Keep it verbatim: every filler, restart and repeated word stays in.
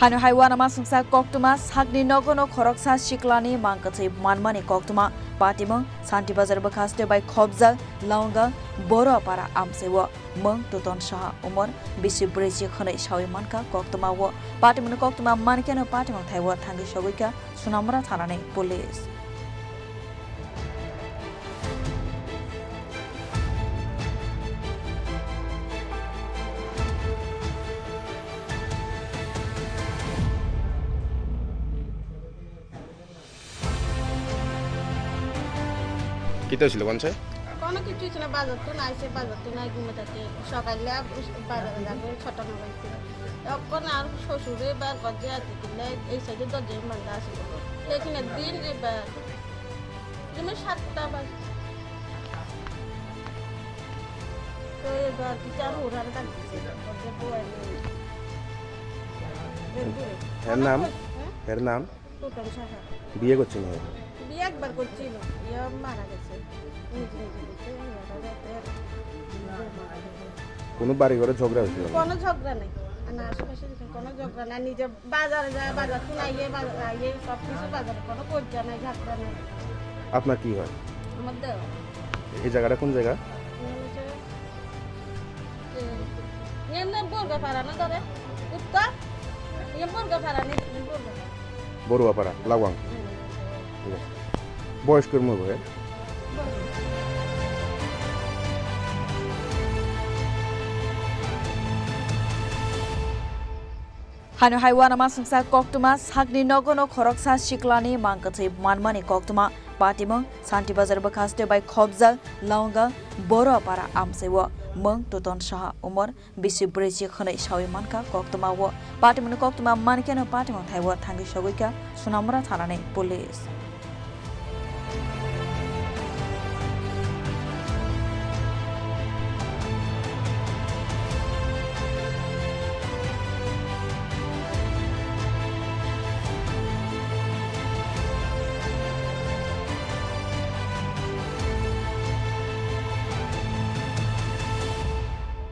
Hano hai uanama songsa koktwma sakni nogono khoroksa siklani mang kwthwi manmani koktwma. Patimung Santi Bazar bwkhaste bai khobjak Laongang Borapara amchai o mung Tuton Saha umor bisi brwi chi khwnwi sawi mankha koktwma o. Patimungni koktwma mankhe no patimung thai o thangwi sogwi kha Sonamura thanani police. Kita sila wansai? Kono kichu sila bazar tu nai se bazar tu nai gumai thake. Sokaile bazar jago chota mabai tu. Kono ar sosure bar gojje ati kile ei side dojje manda asi. Lekin din e ba Cuma satta baj. To ebar bichar horar tak dise. Ote boy ni. এর নাম? হ্যাঁ? এর নাম? Tuton Saha. বিয়ে করছেন? বিয়ে একবার করছিল। ইয়ে মারা গেছে। নিজে নিজে করতে, ইয়ে মারা গেছে। কোনো বাড়ি ঘরে ঝগড়া হয়েছিল? কোনো ঝগড়া নেই। না, আশেপাশে কোনো ঝগড়া নাই। নিজে বাজারে যায়, বাজার তুলে আইয়ে, বাজারে আইয়ে সব কিছু বাজারে, কোনো কইজা নাই, ঝগড়া নাই। আপনার কি হয়? আমার দেওর। এই জায়গাটা কোন জায়গা? এমনি হচ্ছে, এ, এমনি বর্গাপাড়া না ধরে? উত্তর? এ বর্গাপাড়া নেই, বর্গাপাড়া। বড়ুয়াপাড়া, লাওয়াং। হুম। ঠিক আছে। বয়স কেমন হবে? Hano hai uanama songsa koktwma sakni nogono khoroksa siklani mang kwthwi manmani koktwma. Patimung Santi Bazar bwkhaste bai khobjak Laongang Borapara amchai o mung Tuton Saha umor bisi brwi chi khwnwi sawi mankha koktwma o. Patimungni koktwma mankhe no patimung thai o thangwi sogwi kha Sonamura thanani police.